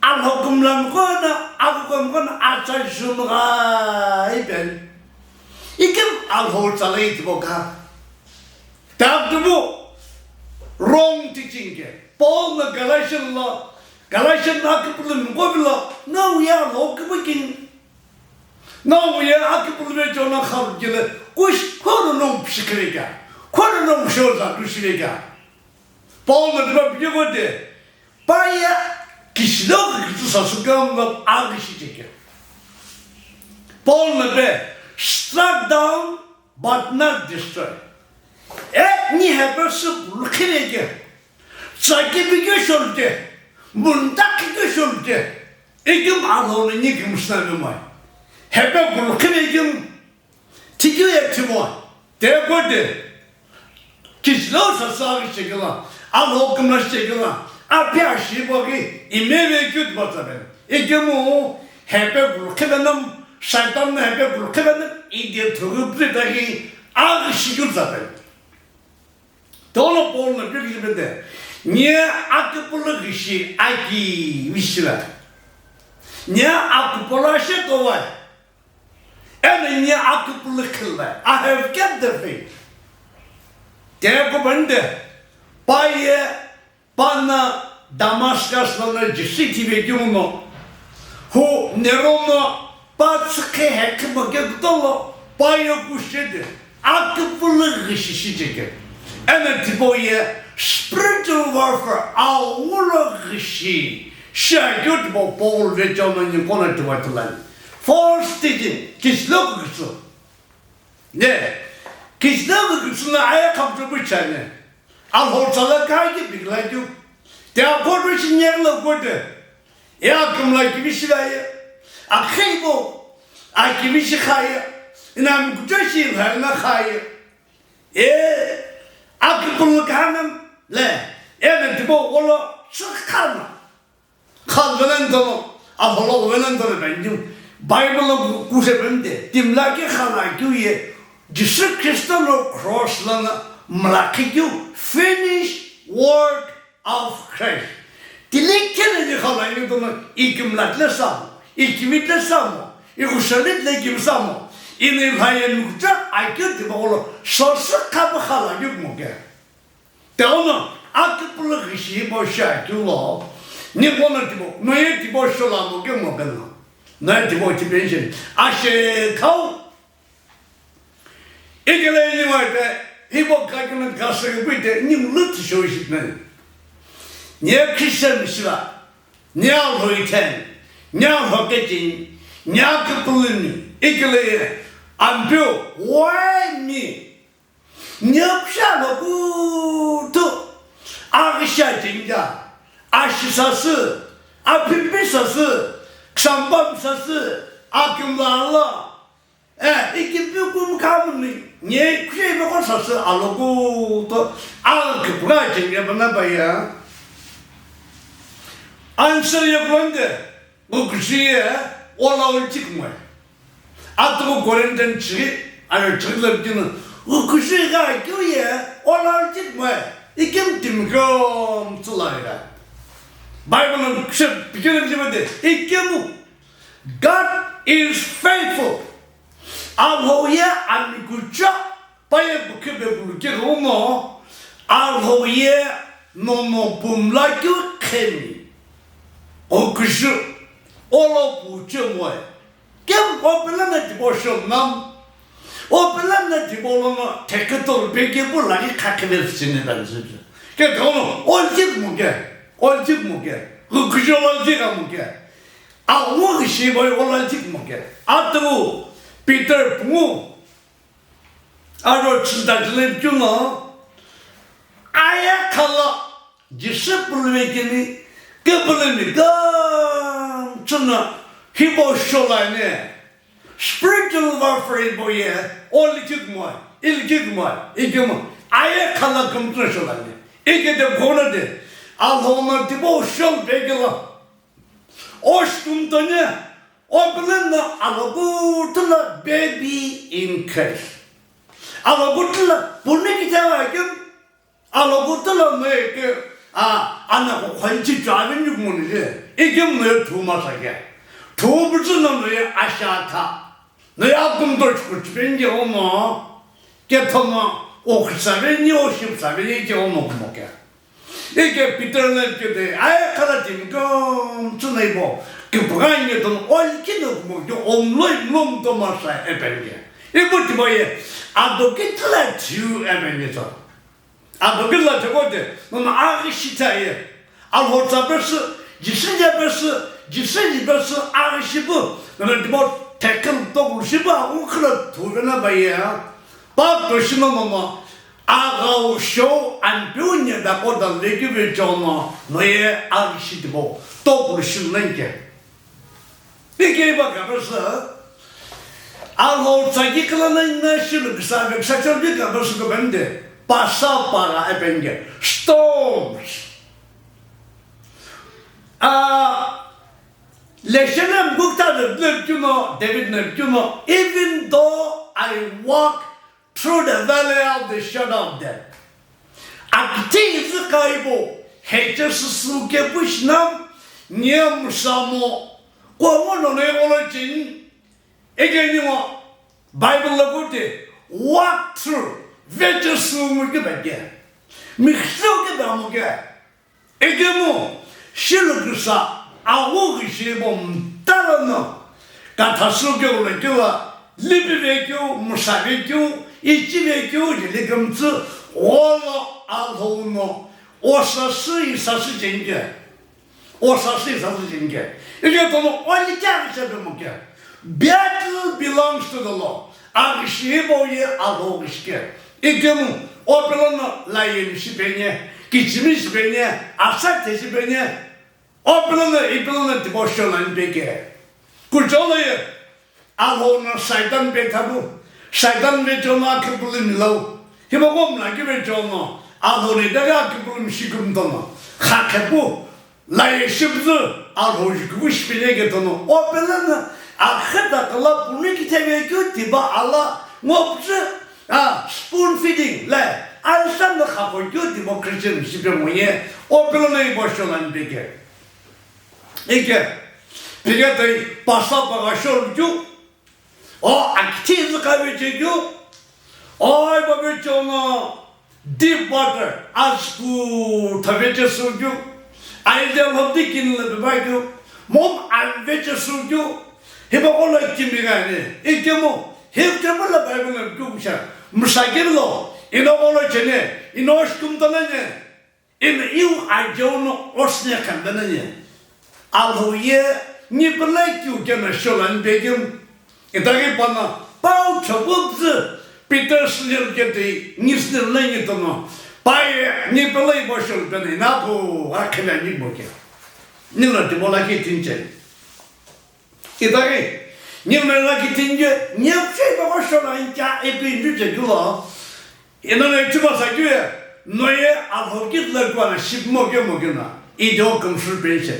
Alhou kümla mkono, aku kümkono, atsa jumgha ipen. Ikim Alhou kusala itibo ka. Tap tubu wrong teaching ke. Paul no Galatian lo, Galatian no akipulu mko bilo, no we are lo kibukin. No we are akipulu ve jona khal gile, kush kono no pshikirika. Kono no shoza kushirika. Paul no diba bigego de, pa ye kichilo kükütsü sasü kümgha aghishi cheke. Paul no pe, struck down but not destroyed. E, ni hepe sü pulukhi veke, tsaki bikeu sholuke, munta khikeu sholuke, ikim Alhou no ni kimsü na vemai. Hepe pulukhi veke, tikeu ye timo, te kode, kichilo sasü aghi chekela, Alhou kümla shikela, api ashibo ki, ime vekeu tibo tsabe. Ikemu, hepe pulukhi venam, Satan no hepe pulukhi venam, ide thugü pritaki, aghi shikeu tsabe. Tolo Paul no pighi pete, nye akipulu ghishi aki vishila. Nye akipulu ashe kowai. Eno nye akipulu khilai. I have kept the faith. Te kubande, pa ye Pana Damascus lono Jisü tibe keu no, hu Nero no pa tsükhe hekümo ke kutolo pa ye kushede, akipulu ghishi shi cheke. Eno tipau ye spiritual warfare, awulo ghishi, shiagyo tipau Paul ve chau no ni kono tiwa tilani. False teaching, kichilo kükütsü. Ne, kichilo kükütsü no aye khaptu bu chane. Alhou tsala kha ki bigla kyu. Te akhoto shi nyek lo kote. E akümla kivi shi la ye. Akheibo, akivi shi kha ye. Ina mkuta shi la na kha ye. E akipulu khanam le. E na tibo wolo tsükhana. Khalvelen dono, Alhou lo velen dono benjim. Bible lo ku-, kuse bende, timla ke khala kyu ye, Jisü Khristo lo cross lana mlakhi kyu, finished work of Christ. Tile kele ni khala kyu dono, ikimla tle samo, ikimi tle samo, ikushali tle kim samo, ini lhaye nukja akyu tiba lo, sosu kapa khala kyu mo ke. Tighono, akipulu ghishi hipau shiakeu lo, ninguno tipau, noye tipau sholamu ke mokelo. Noye tipau tipau shi, ashe kau. Ikele ningu ite, hipau kakena kasü kuite, ningu lutu shoshi pene. Nye Christian shiva. Nya lhoithen, nya lhokechin, nya kipuluni, ikile ye, Ampeu, why me? Niye kusha lo kutu. Aghishia chinja. Ashi sasü. Apimpi sasü. Ksambam sasü. Akimlala. Eh, ikimpi kum kamuni. Niye kusha lo ko sasü alokutu. Akipra chinja bana baya. Answer ye blonde. Ukushi ye ola ulchik mwe. Atuku Corinthian chiri, aro chiri lo kinu, ukushi ga kyu ye ola ulchik mwe. Ikim timkom tsula ga. Bible no kushe pikir jimade. Ikimu. God is faithful. Alhou ye amikucha paye bukhe bebulu ke ghono, Alhou ye nono pumla kyu khemi. Okushu, olo puche moe. Kem opela na devotion nam. Opela na devotion no teketol bege bu lagi khakhe ver sine dan zuzu. Ke ghono, olchik muke, olchik muke. Okushu olchik muke. Awu ghishi boy olchik muke. Atu Peter pungu. Aro chinta chile kyu no, aya khala disciple vekeni, kepelemi gam chuna hibo sholane, spiritual warfare ibo ye, olikik mo, ilikik mo, ikimo, aya khala kumtuna sholane, ike de gona de, Alhou no tibo shol vekela, oshkumtone, Opela na alokutula baby in Christ. Alokutula puni kita lagi, alokutula meke, a, ana ko khanchi chari ni muni je. Ikim ne thuma sake. Thubu na ne asha tha. Ne akum to chukuchipenge ono. Ke thoma o kusave ni o shipsave ni ke ono kumoke. Ike Peter na kete, aya khala timkom tsuna ibo, kipgha nye ton ol kino kumo kyo omloi mlom to masa epenge. Ibo tibo ye, adokitla thiu epenge to. Adokitla thiu kote, nono aghi shita ye. Alhou tsa pesi, Jisü ye pesi, Jisü ye pesi, aghi shibu, nono tibo tekel to shibu, agu khala thuve na baye. Pa to shino nono, Aghau shou Ampeu nye dako dal vekeu vecheono, noye aghi shi tipau, tokulu shi nani ke. Pi keiba kapesü, Alhou tsaki kala nani na shilu kisa ve kisa chon pi kapesü ko bende, pasa para epenge, storms. A, Leshenem gukta de, de kyu no, David ne kyu no, even though I walk through the valley of the shadow of death. Akiti izi kaibo, heche susu ke pushnam, nyem samo, kwa mo no ne olo chin, ege ni mo, Bible la kuti, walk through, veche sumu ke bage. Mikhlo ke damu ke. Ekemu, shilukisa, awu ghishi bo mtala no, kathasü keu lo keu a, lipi vekeu, musa vekeu, ichi vekeu, jeli kümtsü, olo Alhou no, osasü isasü jengke, osasü isasü jengke, ike tono oli kya ghishi be muke, battle belongs to the Lord. Aghishi hipau ye Alhou ghishi ke. Ikemu, opelo no lion shipenye, kichimi shipenye, asa te shipenye, opelo no, ipelo no devotion ani peke. Kucholo ye, Alhou no Satan pe thabu, Satan pe chono akipulu milau. Hipau ko mla kipe chono, Alhou ni daga akipulu mishikum tono. Kha khepu, Laye shibzü Alhou jukübu shipine ke tono. Opelo no akheta kala puni kitheve keu tiba ala ngopzü, a, spoon feeding le, alsa no khakho keu tiba Christian shipe moye. Opelo no ibo shonani peke. Ike, peke toi pasa paga shon keu. O, akiti izi kave chekeu. Oi, babe chono, deep water, asku thave chesukeu. Aide lhobdi kinle beba keu. Mom anve chesukeu. Hiba kolo kimi gani. Ikemu, hip kemu la Bible na keu kusha. Musakir lo, ino kolo chene, ino shkum tananye. Eno iu ajeu no osne khandana ye. Alhou ye, nipela kiu kena shonani peke. Itaghi pana, Pau chopupzü Peter sünir ketei, ngi sünir lengi tono, pai ni pelai boshol pene, na po akhela ni boke. Nilo tibo la ki tinche. Itari, ni me la ki tinche, ni pse boshol ancha e pindu che dulo. Ino ne chuba sa kyu ye, noye Alhou kit la kwa na ship mo ke mo ke na, i do kümsü penche.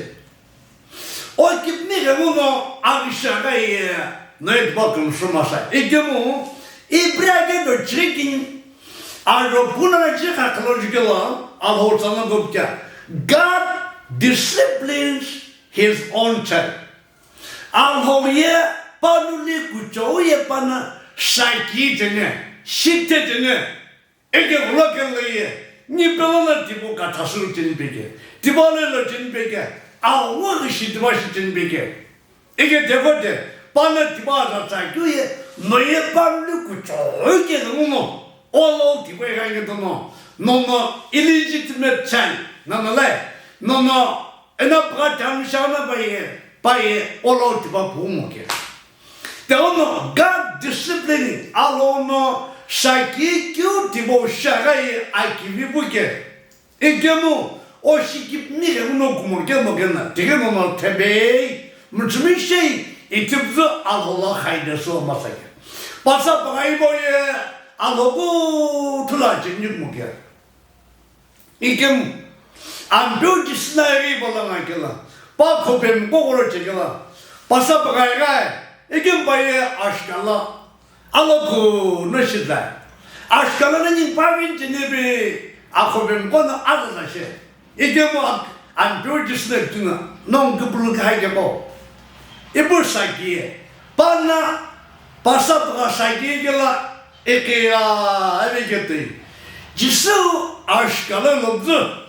O kipni ke mo no, a ki sha ka ye, noye tibo kümsü ma sa. I ke mo, i bra ke do chikin, a ro puna na chi ka kalo ji ke la, Alhou tsana go kya. God disciplines his own child. Alhou ye panuli kuchou ye pana shaki jene, shite jene, eke ghulo kele ye, ni pelo na tibo kathasu jene peke, tibo le lo jene peke, awo shi tibo shi jene peke. Eke deko de, pana tibo aza tsa kyu ye, noye panuli kuchou ke no no, olo tibo e gange to no, no no, illegitimate child, no no le, no no, Ena pagha chanu shana paye, paye, olo tiba pumo ke. Te ono God discipline, alo no shaki kyu tibo shagai akivi buke. Ikemu, o shikip ni ke uno kumo ke mo ke na, tike no no tebei, muchumi shei, itibzu alo la khaide so masake. Pasa pagha ibo ye, alo ku thula chinik mo ke. Ikem, Ampeu Jisü na ighi ibo lo ngakelo, pa khopemqo gholo chekelo, pasa pagha ighi, ikem paye ashkala, aloku no shidai. Ashkala na ning pavin chinibi, akhopemqo no azaza she. Ikem ak-, Ampeu Jisü na kutuna, nong kupulu kahai kebo. Ibu sakiye, pana, pasa pagha sakiye kela, Ekeya, ave ketei. Jisü ashkala lobzu.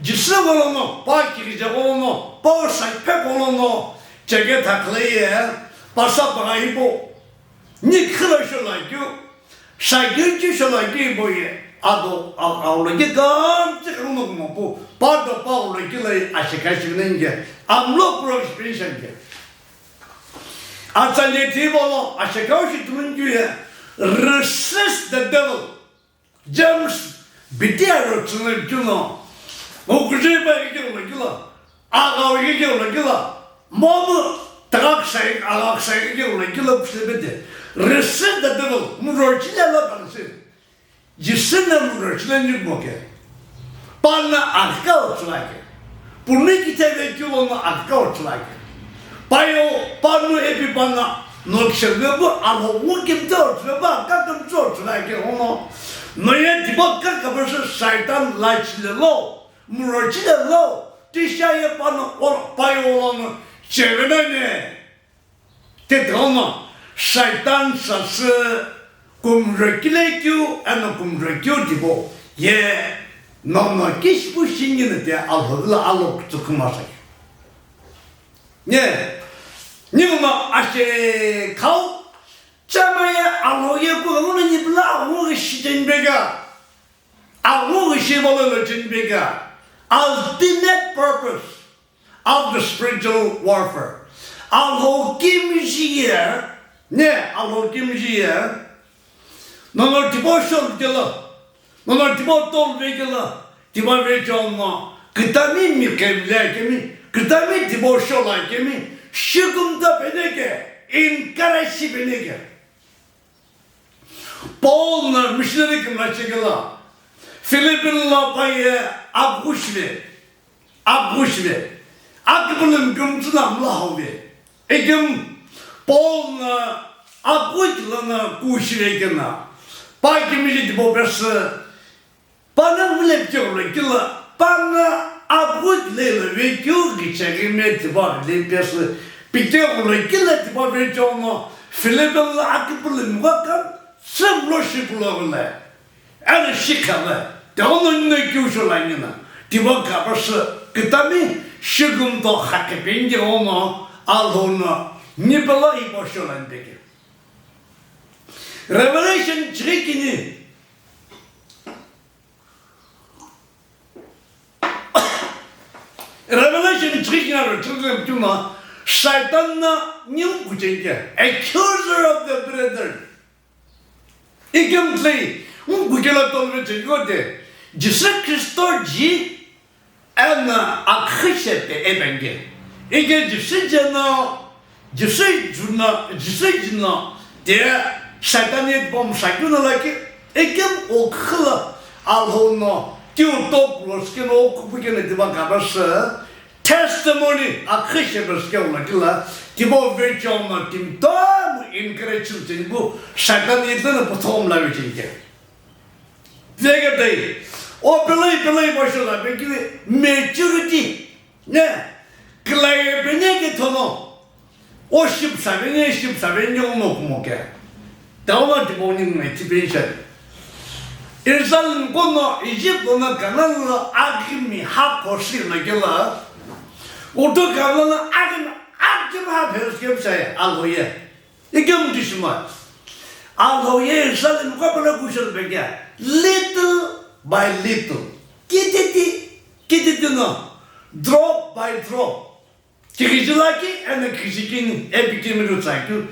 Jisü gholono, pa kirija gholono, pa sakphe gholono, cheke thakhle ye, pasa pagha ibo. Ni khila shola kyu, shagyu chi shola kyu ibo ye. Ado, a-, aula ki gam chi gholono kumo pu, pa do pa aula ki lai ashika shi nenge. Amlo pro expansion ke. Atsani tibo lo, ashika shi tumun kyu ye, resist the devil. James, bitia ro tsüngü kyu no, ngo kuji ba ike lo kila, aga ike lo kila, momu, tagak sai, agak sai ike lo kila, psebete. Resist the devil, muro chile la kanse. Jisü na muro chile ni mo ke. Pana akha o chulake. Puni kithe ve kyu lo no akha o chulake. Payo, panu epi pana, no chele bu alo mu kimthe o chule ba, ka kimthe o chulake ono. No ye tibo ka ka verse Satan la chile lo, muro chile lo, tisha ye panu o, payo lo no, chevena ne. Tete ono, Satan sasü kumrekile kyu, eno kumrekyu tibo, ye, nono kishpu shingi ne te alhogila alo kutsu kumasai. Nye, ni ono ashe kau, chama ye alho ye ku, ono ni bla alho ge shiten bega, alho ge shibolo lo chen bega, ultimate purpose of the spiritual warfare. Alhou kimiji ye, ne, alhou kimiji ye, nono devotion kela, nono devote tol vekela, diva vechono, kitami mi kemle kemi, kitami devotion la kemi, shikumta beneke, encourage beneke. Paul na missionary kümla chekela, Philippine la paye aghushive, aghushive, akipulum kümtsü na mla hauve. Ekim Paul na aghukila na kushive kena, pa kimiji tipo pesü, Pana mule pikegholo kila, pana apu lelo vekeu kichekime tipa le pesü, pikegholo kila tipa vechono, Philippine la akipulumgha kam, sümlo shipuloghle. Eno shikhale, teono nino keu sholangina, tipa kapasü, kitami, shikumto khakepenge ono, alhono, nipelo ipo sholan peke. Revelation chikini, Revelation three kina ro three kina tuma Satan na niu kuchenge, accuser of the brethren. Ikemu thlai, ngu kukela tolve chekode, Jisü Khristo ji eno akhi shepe ebenge. Ike Jisü jeno, Jisü juno, Jisü jino, te Satan ye bom sakuna laki, ikemu okhila Alhou no, tiu top los keno okupikena diba kabasa, testimony akhi shepe skeu lakila, tibo vecho no tim tomu encourage chinibu, Satan ye dana pothom la vichinke. Vega day, o pelai pelai basho la veki maturity, ne, kilai bene ke thono, o ship sa bene, ship sa bene, o no kumo ke. Tawa ti boni ngai ti ben sha. Israel kono Egypt no Canaan lo agimi ha kosi na kela. Uto Canaan lo agimi, agimi ha phe skep sa ya, Alhou ye. Ikemu tishima. Alhou ye Israel mukapala kushal begya. Little by little. Kititi, kititi no. Drop by drop. Kikichi laki, eno kikichi kini, epi kimi lu tsakyu.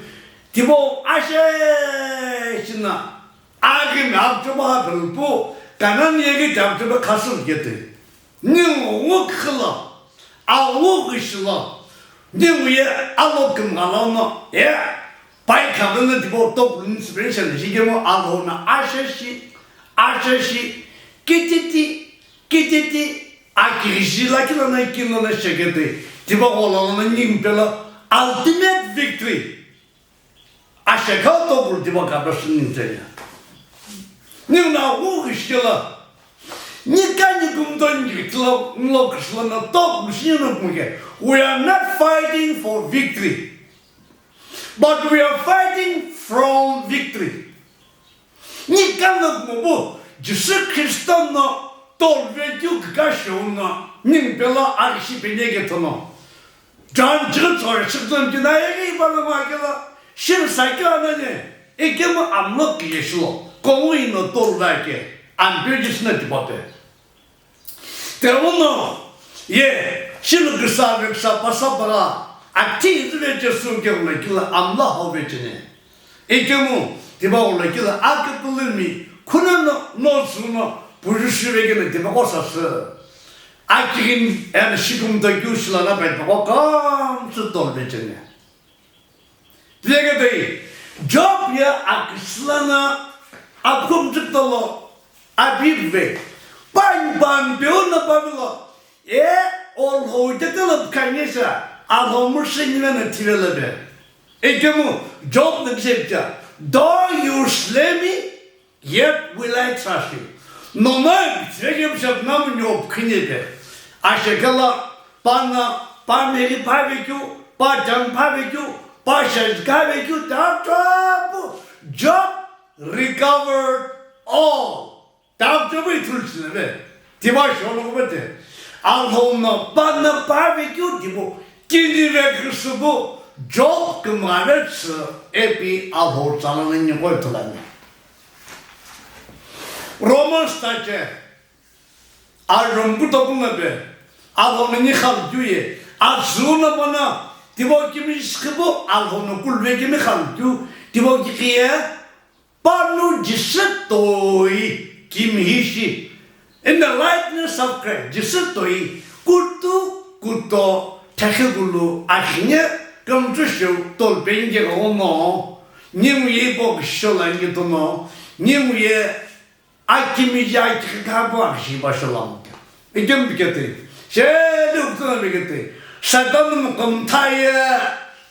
Tibo ashe shina. Agimi apchoba ha pelpu. Canaan ye ki apchoba khasum kete. Ningu ngu khila, a ngu ghishila, ningu ye alo kümgha lono, ye, pai khavena tipau tokulu inspiration shikemu Alhou no ashashi, ashashi, kititi, kititi, akighishi lakhi lono ikini lono shekete, tipau gholo lono ningu pelo ultimate victory. Ashekha topulu tiba kapesü ningu tsüya. Ningu na wu kishikela. Nika ni kumto ni kishikela, nlo kishikela na topulu shi ningu kumke. We are not fighting for victory. But we are fighting from victory. Nika na kumobu, Jisü Khristo no tolve kyu kika shou no, ningu pelo arishi penye ke tono. John chighi tsori chighi tsori kina yeghi ipalo ma kela, shir sakyo anane, ikemu amlo kiye shilo, kongu ino tolu vake, ampeu Jisü no tipape. Teruno, ye, shilu kisa veksa pasa para, ati izüve Jisü ke ule kila amlo hau vechene. Ikemu, tiba ule kila akipulimi, kuna no, no suno, puju shivekene tiba ko sasü. Akigin and shikum to kyu shilana bai tiba ko kamsü tol vechene. Tilegedei, Job ye akishilana akum tolo abibe. Pan pan peuna pamilo. E Alhou tetelo kanyesha, Alhou murshi nina na tirelebe. Ikemu Job na kishepcha, "Though you slay me, yet will I trust you." Nono tsege bishop namu nyo khinebe. Ashekala pana pa meri pa vekyu, pa jan pa vekyu, pa shaj ka vekyu, ta trapu. Job recovered all. Tap job ithul chinebe. Tiba shono ko bete. Alhou no pana pa vekyu tibo. Kini vekyu subo. Job kumare tsu epi Alhou tsala ni ko tulani. Romans tache, a Rom kutokunga be, a Romani khalkyu ye, a zuna pana, tibo kimi shikibo, a Rono kulve kimi khalkyu, tibo kikiye, panu Jisü toi kimi hishi. In the likeness of Christ, Jisü toi kutu kuto thakhi kulu akhinye kamtsu sheu tolpenge ono, ningu ye bo kisho langi tono, ningu ye akimi ye akikha bo akshi basho lam. Ikem bikete, sheli uktuna bikete, Satan mu kamthaye,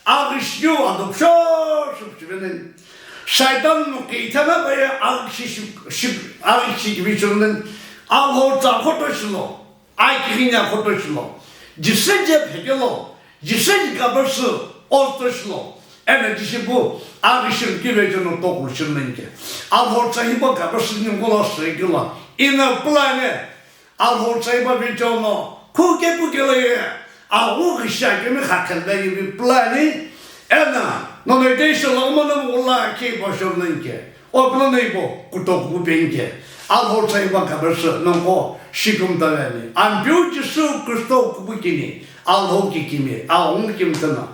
agishiu adopsho shupchibenen. Satan mu kithana baye agishi ship, ship, agishi kibichulnen. Alhou tsa khoto shilo. Akighinya khoto shilo. Jisü je phekelo. Jisü ji kabarsü osto shilo. Ena jishipu agishi kibechono tokulu shilnenke. Alhou tsa hipa kabarsü ningolo sekilo. Ina pulane. Alhou tsa hipa bechono. Khuke pukelo ye. Awu gisha kemi khakhelda yibi pulani. Ena. Nono deisho lomana mula ke boshonenke. Oplo neibo kutoku penke. Alhou tsa hipa kabarsü nongo shikum taveni. Ampeu Jisü Khristo kubu kini. Alhou kikimi. Aung kimtana.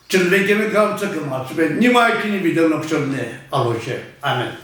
Chilve kemi kamtsa kama tsube. Nima kini video nokshon ne. Alhou she. Amen.